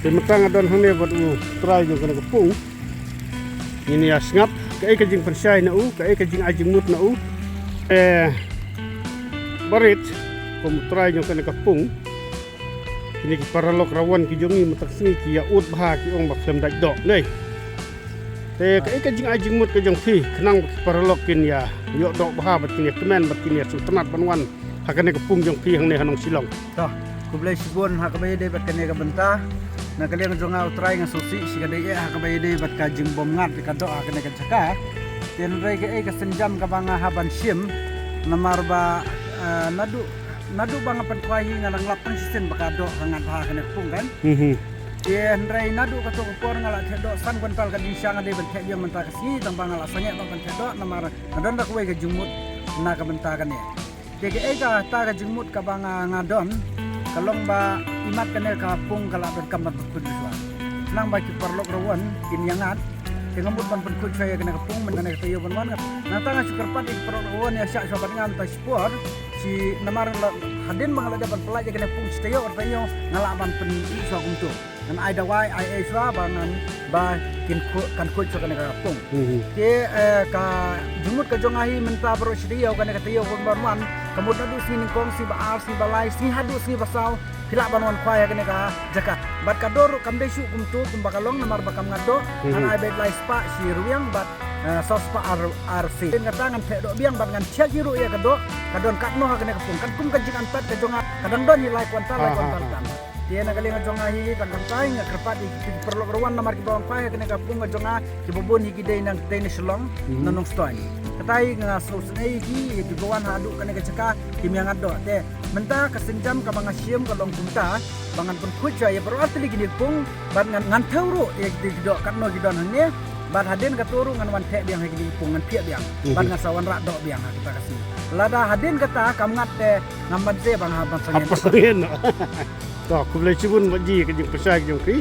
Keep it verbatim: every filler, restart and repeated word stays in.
Te mynta nga don hangne bad u trai jong kane ka pung. Ngin ïa sngap kaei ka jingpynshai na u, kaei ka jingai jingmut na u. Eh, barit, kum u trai jong kane ka pung. Kine ki paralok rawan ki jong ngi mynta ka sngi ki ïa ud bha, ki ong ba khlem dait doh, ne. Te kaei ka jingai jingmut ka jong phi khnang ba ki paralok kin ïa ïoh doh bha bad kin ïa kmen bad kin ïa sngewtynnat ban wan ha kane ka pung jong phi hangne ha Nongshillong. To, khublei shibun ha kaba ïadei bad kane ka bynta. Na ka liang jong nga u trai nga sngewsih shi ka dei eh ha kaba ïadei bad ka jingbymngat ka doh ha kane ka jaka. Te hynrei kaei ka sienjam kaba nga hap ban shim, namar ba, ah, naduh naduh ba nga pynkhwai hi nga dang lap tang shisien ba ka doh ka ngat bha ha kane ka pung kan. Mhm. Te hynrei naduh kato ka por nga la theh doh san kwintal ka jingshisha, nga dei ban theh biang mynta ka sngi tang ba nga la sangeh noh ban theh doh namar nga don da kawei ka jingmut na ka bynta kane. Te kaei kata ka jingmut kaba nga, nga don ka long ba imat kane ka pung ka la donkam ban pynkhuid shuwa. Khnang ba ki paralok rawan kin ïa ngat. Te nga mut ban pynkhuid shuwa ïa kane ka pung, mynta kane ka taïew ban wan. Nangta nga shu kyrpad ïa ki paralok rawan ïa shah shuwa bad nga mynta shipor. Shi namar la hadien ba nga la dep ban pynlait ïa kane ka pung shi taïew ar taïew nga lah ban pyni shuwa kumto. Ngan ai dawai, ai ei shuwa ba ngan ba kin khuid, kan khuid shuwa kane ka pung. Mhm. Te, eh, ka jingmut ka jong nga hi mynta baroh shi taïew, kane ka taïew ban wan, ka mut naduh sngi nyngkong, sngi ba ar, sngi ba lai, sngi haduh sngi ba saw, phi lah ban wan khwai ha kane ka jaka. Bad ka doh ruh kam dei shuh kumto kumba ka long namar ba kam ngat doh, ngan Mhm. ai beit lai spah shi rwiang bad, eh, saw spah ar, ar sien. Kata ngan theh doh biang bad ngan check hi ruh ïa ka doh ka don katno ha kane ka pung. Katkum ka jingantat ka jong nga ka dang don hi lai kwintal, lai Ha, ha, kwintal ha. tam. Te na ka liang ka jong nga hi tang kumtai nga kyrpad ïa ki paralok rawan namar kiba wan khwai ha kane ka pung ka jong nga kiba bun hi ki dei nangtei na Shillong, Mhm. na Nongstoiñ. Katai nga sngewsynei ïa ki, ïa kiba wan haduh kane ka jaka kim ïa ngat doh. Te mynta ka sienjam kaba nga shim ka long kumta ba ngan pynkhuid shuwa ïa baroh artylli kine ki pung bad ngan, ngan thew ruh ïa kine ki doh katno ki don hangne. Bad hadien kato ruh ngan wan theh biang ha kine ki pung, ngan phiah biang. Mhm. Bad ngan sa wanrah doh biang ha kata ka sngi. Lada hadien kata kam ngat te ngam banse ba nga hap ban sangeh. Hap ban sangeh noh. To, khublei shibun bad ïa ka jingpynshai ka jong phi.